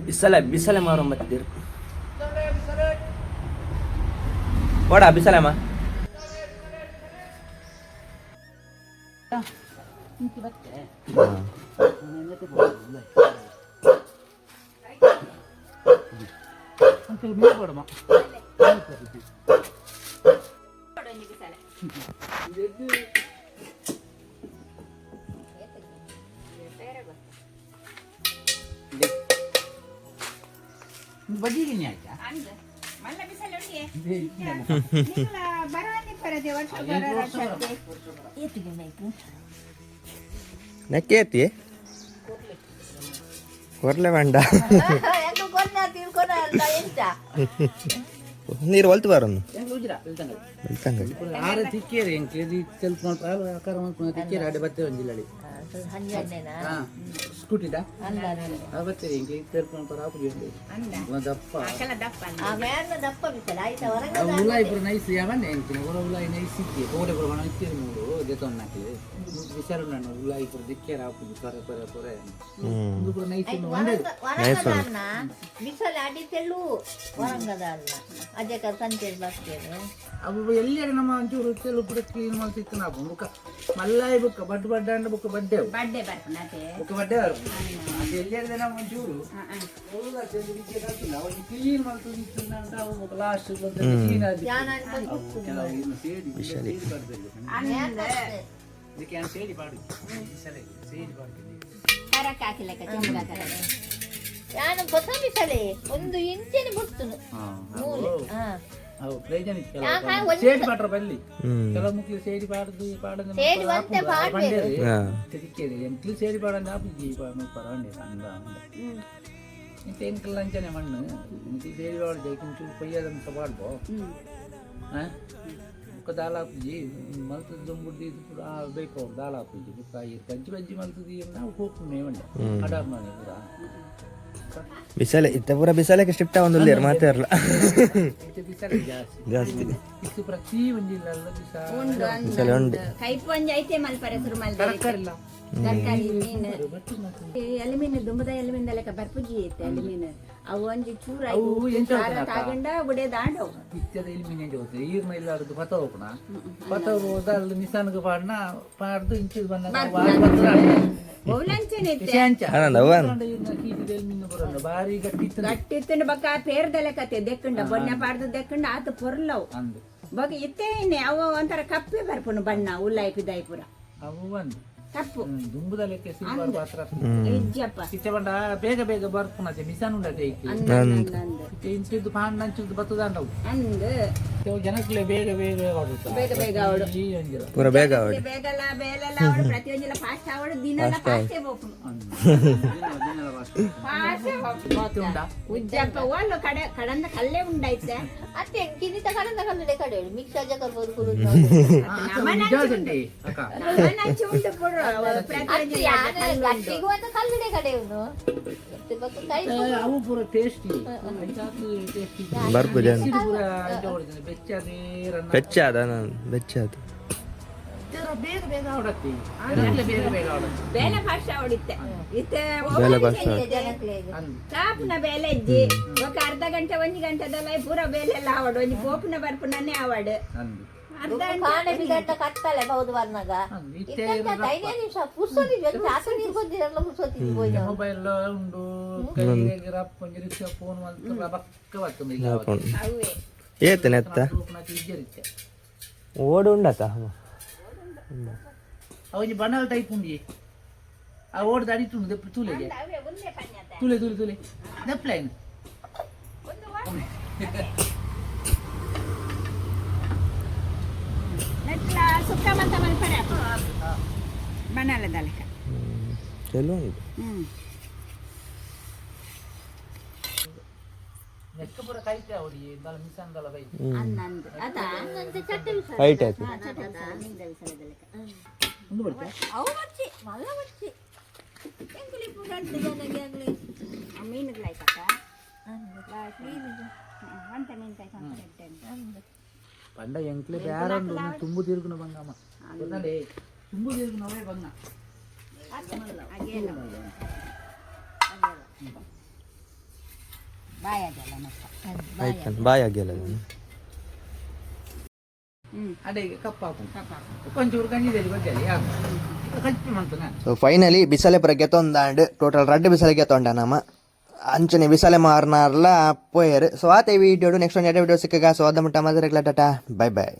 ಬಿಸಲೆ ಬಿಸಲೆ ಮಾರೋ ಮತ್ತಿರು ಓಡಾ ಬಿಸಲೆಮ್ಮ. ಮಲ್ಲ ಬಿಸಲೆ ಉಂಡಿಯೆ. ನಿಂಗ್ಲ ಬರವನ್ನಿ ಪರದೆ ವರ್ಷ ಬರ ರಕ್ಷತೆ. ನೆಕ್ಕೇತಿ ಕೊರ್ಲೆ ಬೇಡ. ನೀರು ಒಲ್ತು ಬಾರನ್ನು. ಆರು ತಿಕ್ಕೇರಿ ಎಂಕ್ಲೆ ತೆಲ್ಪ್ ಮಲ್ಪ ಆಕಾರ ಮಲ್ಪುನ ತಿಕ್ಕೇರಿ ಅಡೆ ಬತ್ತೆ ಒಂಜಿಲ್ಲಡಿ. ಹಾ, ಸ್ಕೂಟಿದ ಆ ಬತ್ತೇರಿ ಎಂಕ್ಲೆ ತೆಲ್ಪ್ ಮಲ್ಪ ಆಪುಜಿ. ದಪ್ಪ. ಅಕಲ ದಪ್ಪ ಅಂದ್. ಅವು ಉಲಾಯಿ ಪೂರ ನೈಸ್ ಯಾವನ್ನೆ ಎಂಕಿನ ಪೂರ ಉಲಾಯಿ ನೈಸ್ ಇತ್ತಿ ಕೋಡೆ ಪೂರ ಬಣ ಇತ್ತೀರಿ ಮೂಡು ದೆತೊನ್ನ ಹಾಕಿದೆ ವಿಚಾರ ನಾನು ಉಲಾಯಿ ಪೂರ ದಿಕ್ಕೇರ ಆಪುಜಿ ಪರ ಪರ ಪೊರೆ ಉಂದು ಪೂರ ನೈಸ್ ಉಂಡು ಒಂದೇ. ಬಿಸಲ ಅಡಿ ತೆಳ್ಳು ವರಂಗದ ಅಲ್ಲ ಅಜಕ ಸಂತೆ ಬರ್ತೇನೆ. ಅವು ಎಲ್ಲಿಯಾಗ ನಮ್ಮ ಒಂಚೂರು ತೆಲು ಪೂರ ಕ್ಲೀನ್ ಮಲ್ತಿತ್ತು ನಾವು ಬುಕ್ಕ ಮಲ್ಲಾಯಿ ಬುಕ್ಕ ಬಡ್ ಬಡ್ಡ ಅಂಡ ಬುಕ್ಕ ಬಡ್ಡೆ ಅವು. ಬಡ್ಡೆ ಬರ್ಪುನತೆ. ಬುಕ್ಕ ಬಡ್ಡೆ ಬರ್ಪುಂಡು. ಅದು ಎಲ್ಲಿಯಾಗ ನಮ್ಮ ಒಂಚೂರು ಕ್ಲೀನ್ ಮಲ್ತು ಲಾಸ್ಟ್ ಕ್ಲೀನ್ ಆಗಿ ಅವು ಕೆಲವು ಇನ್ನು ಸೇಡಿ ಸೇಡಿ ಪಾಡ್ಬೇಕು. ಇದಕ್ಕೆ ನಾನು ಸೇಡಿ ಪಾಡು ಸರಿ ಸೇಡಿ ಪಾಡ್ತೀನಿ. ಕರಕ್ ಹಾಕಿಲೆಕ್ಕ ಚೆಂಬುಗ ಕರಕ್. ನಾನು ಹೊಸ ಬಿಸಲೆ ಒಂದು ಇಂಚೆನೆ ಬಿಡ್ತುನು ಮೂಲೆ ಹಾ. ಅವು ಪ್ರಯೋಜನ ಇತ್ತು ಕೆಲವು. ಯಾ, ಹಾ, ಒಂದು ಸೇಡಿ ಪಾಡ್ರ ಬಲ್ಲಿ ಕೆಲವು ಮುಕ್ಲಿ ಸೇಡಿ ಪಾಡ್ದು ಪಾಡಂದು ಸೇಡಿ ಒಂತೆ ಪಾಡ್ಬೇರು. ಎಂಕ್ಲು ಸೇಡಿ ಪಾಡಂದು ಆಪುಜಿ ಪರವಂಡೆ ಅಂದ ಇಂತ ಎಂಕ್ಲ ಅಂಚನೆ ಮಣ್ಣು ಇಂತಿ ಸೇಡಿ ಪಾಡ್ದು ಇಂಚೂರು ಪೊಯ್ಯದಂತ ಪಾಡ್ಬೋ. ಹಾ ಬುಕ್ಕ ದಾಲ ಆಪುಜಿ ಮಲ್ತದ ದೊಂಬುಡ್ದು ಇದು ಪೂರ ಬೇಕು ದಾಲ ಆಪುಜಿ ಬುಕ್ಕ ಈ ಬಂಜಿ ಬಂಜಿ ಮಲ್ತದ ನಾವು ಹೋಗ್ಪುನೆ ಮಂಡೆ ಅಡಾರ್ ಮನೆ ಪೂರ. ಬಿಸಲೆ ಇತ್ತ ಪೂರ ಬಿಸಲೆಗೆ ಶಿಫ್ಟ್ ಒಂದು ಮಾತಾಡಲ್ಲ. ಇತ್ತೆ ಬಿಸಲೆ ಜಾಸ್ತಿ. ಜಾಸ್ತಿ. ಇತ್ತು ಪ್ರತಿ ಒಂಜಿಲ್ಲ ಬಿಸ. ಉಂಡು ಅಂದ್. ಬಿಸಲೆ ಉಂಡು. ಕೈಪು ಒಂಜಿ ಐತೆ ಮಲ್ಪರೆ ಶುರು ಮಲ್ದೆ. ತರಕಾರಿ ಇಲ್ಲ. ತರಕಾರಿ ಮೀನು ಈ ಎಲಿಮೀನು ದುಂಬದ ಎಲಿಮೀನ್ ಲೆಕ್ಕ ಬರ್ಪುಜಿ ಇತ್ತೆ ಎಲಿಮೀನು ಅವು ಒಂಜಿ ಚೂರ ಅವು ಎಂತ ಗೊತ್ತುಂಟಾ? ತಾಗಂಡ ಉಡೆ ದಾಂಡವು. ಇತ್ಯದ ಇಲ್ಲಿ ಎಂಚ ಗೊತ್ತು ಈರ್ನ ಇಲ್ಲಾರ್ದು ಪತ ಹೋಪುಣ ಪತ ಹೋದ ನಿಸಾನ್ಗೆ ಪಾಡ್ನ ಪಾಡ್ದು ಇಂಚಿದ್ ಬಂದಾಗ ವಾರ ಪತ್ರ. ಒವ್ಲಂಚನೆ ಇತ್ತೆ. ಅಂಚ ಆನಂದ ಅವ್ವ. ಈರ್ನ ಕೀಟಿದ ಎಲ್ಮಿನ್ನು ಬರೋಣ ಭಾರಿ ಗಟ್ಟಿ ಇತ್ತು. ಗಟ್ಟಿ ಇತ್ತಂಡ ಬಕ್ಕ ಪೇರ್ದ ಲೆಕ್ಕತೆ ದೆಕ್ಕಂಡ ಬೊನ್ನೆ ಪಾಡ್ದು ದೆಕ್ಕಂಡ ಆತ ಪೊರ್ಲವು. ಅಂದು. ಬೊಕ ಇತ್ತೆ ಇನ್ನೆ ಅವು ಒಂಥರ ಕಪ್ಪೆ ಬರ್ಪುನು ಬಣ್ಣ ಉಲ್ಲಾಯಿ ಪಿದಾಯಿ ಪೂರ. ಅವು ಒಂದು ಕಪ್ಪು. ದುಂಬುದ ಲೆಕ್ಕ ಸಿಲ್ವರ್ ಪಾತ್ರ. ಇಜ್ಜಪ್ಪ. ಇತ್ತೆ ಬಂಡ ಬೇಗ ಬೇಗ ಬರ್ಪುನತೆ ಮಿಸಾನ್ ಉಂಡತೆ ಐಕೆ. ಅಂದ್ ಅಂದ್ ಅಂದ್. ಇತ್ತೆ ಇಂಚಿದ್ದು ಪಾಂಡ್ ಅಂಚಿದ್ದು ಬತ್ತದಾಂಡವು. ಅಂದ್. ಇತ್ತೆ ಜನಕ್ಕಲೆ ಬೇಗ ಬೇಗ ಆಡುತ್ತ. ಬೇಗ ಬೇಗ ಅವಡು. ಈ ಒಂಜಿಲ. ಪೂರ ಬೇಗ ಅವಡು. ಬೇಗಲ ಬೇಲೆಲ್ಲ ಅವಡು ಪ್ರತಿಯೊಂದಿಲ್ಲ ಫಾಸ್ಟ್ ಅವಡು ದಿನಲ ಫಾಸ್ಟೇ ಬೋಪುನು. ಫಾಸ್ಟೇ ಬಾತಿ ಉಂಡಾ? ಉಜ್ಜಪ್ಪ ಓಲು ಕಡೆ ಕಡಂದ ಕಲ್ಲೇ ಉಂಡೈತೆ. ಅತ್ತೆ ಕಿರಿತ ಕಡಂದ ಕಲ್ಲುಡೆ ಕಡೆ ಮಿಕ್ಸ್ ಅಜ ಕರ್ಬೋದು ಕುರು. ನಿಜ ಅಕ್ಕ. ನಮ್ಮನಂಚೆ ಉಂಟು ಪುಡು ಪ್ರತಿಯೊಂದಿಲ್ಲ ಅತ್ತೆ ಗಟ್ಟಿಗೂ ಅಂತ ಕಲ್ಲುಡೆ ಕಡೆ ಇವನು ಕೈ. ಅವು ಪೂರ ಟೇಸ್ಟಿ ಟೇಸ್ಟಿ. ಬರ್ಪು ಜನ. ಪೂರ ಎಂತ ಹೊಡಿತಾನೆ ಬೆಚ್ಚ ನೀರನ್ನ. ಬೆಚ್ಚಾದ ನಾನು ಬೆಚ್ಚಾದ. ಬೇಗ ಬೇಗ ಆಡತ್ತಿ ಜನಕ್ಲೆ ಬೇಗ ಬೇಗ ಆಡತ್ತಿ. ಬೇಲೆ ಫಾಸ್ಟ್ ಅವಡಿತ್ತೆ ಇತ್ತೆ. ಬೇಲೆ ಫಾಸ್ಟ್. ಜನಕ್ಲೆಗ್ ಅಂದು. ಕಾಪುನ ಬೇಲೆ ಇಜ್ಜಿ ఒక ಅರ್ಧ ಗಂಟೆ ಒಂಜಿ ಗಂಟೆದಲ್ಲ ಪೂರ ಬೇಲೆ ಎಲ್ಲ ಆವಡು ಒಂಜಿ ಪೋಪುನ ಬರ್ಪುನನ್ನೇ ಆವಡು. ಅಂದು. ಅರ್ಧ ಕಾಣೆ ಬಿಗಟ್ಟ ಕಟ್ಟಲೆ ಬಹುದು ಬರ್ನಾಗ. ಅಂದು ಇತ್ತೆ. ಇತ್ತ ಐದೇ ನಿಮಿಷ ಪುರ್ಸೊತ್ತಿದ್ವಿ ಆತ ನೀರು ಕೊಂದಿರಲ್ಲ ಪುರ್ಸೊತ್ತಿದ್ವಿ ಹೋಯ್ತು. ಮೊಬೈಲ್ ಉಂಡು ಕೈಗೆ ರಪ್ಪ ಒಂಜಿ ರಿಕ್ಷಾ ಫೋನ್ ಮಲ್ತು ರಬಕ್ಕ ಬರ್ತದೆ ಇಲ್ಲ. ಅವೇ. ಏತನೆ ಎತ್ತ. ಇಜ್ಜರಿತ್ತೆ. ಓಡು ಉಂಡತ. ಅವು ಒಂಜಿ ಬಣ್ಣದ ಟೈಪ್ ಉಂಡಿ ಆ ಓಡ್ದ ಅಡಿತುಂಡು ದೆಪ್ಪು ತೂಲೆಗೆ. ಅವೇ ಉಂದೆ ಪನ್ಯತೆ. ತೂಲೆ ತೂಲೆ ತೂಲೆ ದೆಪ್ಪಲೈನ್. ನೆಟ್ಲ ಸುಕ್ಕ ಮಂತ ಮಲ್ಪರೆ ಬನಲದ ಲೆಕ್ಕ. ಚೆಲೋ ಉಂಟು. ಹ್ಮ್. ನೆಕ್ಕ ಪೂರ ಕೈತೆ ಅವಡಿ ದಲ ಮಿಸನ್ ದಲ ಬೈ. ಅಂದಂದು ಅದ. ಚಟ್ಟೆ ಬಿಸಾಡ. ಫೈಟ್ ಆಯ್ತು. ಉಂಡು ಬರ್ತಾ. ಅವು ಬಚ್ಚಿ ಮಲ್ಲ ಬಚ್ಚಿ ಎಂಕುಲಿ ಪೂರ ಜನಗೆ ಆಗ್ಲಿ. ಮೀನುಗಳಾಯ್ತಕ್ಕ ಒಂತ ಮೀನು ಕಾಯಿ ಪಂಡ ಎಂಕ್ಲೆ ಬೇರೆ ಉಂಡು ತುಂಬು ತಿರುಗುನ ಬಂಗಮ್ಮ ಗೊತ್ತಂಡೆ ತುಂಬು ತಿರುಗುನವೇ ಬಂಗ. ಬಾಯಾಗಲ್ಲ ಮತ್ತೆ. ಆಯ್ತು, ಬಾಯ್ ಆಗಿಲ್ಲ. ಅಡೆಗೆ ಕಪ್ಪಾಪು ಒಂಚೂರು ಗಂಜಿದಲ್ಲಿ ಬಜ್ಜಲಿ ಯಾಕೆ ಕಚ್ಚಿ ಮಂತು ನಾನು. ಸೊ ಫೈನಲಿ ಬಿಸಲೆ ಪುರ ಗೆತ್ತೊಂದಾಂಡ್. ಟೋಟಲ್ ರಡ್ಡ್ ಬಿಸಲೆ ಗೆತ್ತೊಂಡ ನಮ. ಅಂಚನೆ ಬಿಸಲೆ ಮಾರ್ನಾರ್ಲ ಪೋಯರು. ಸೊ ಆತ ವಿಡಿಯೋ. ನೆಕ್ಸ್ಟ್ ಒಂದು ಎರಡು ವಿಡಿಯೋ ಸಿಕ್ಕಗ. ಸೊ ಅದ ಮುಟ್ಟ ಮಾತ್ರ. Tata, bye bye.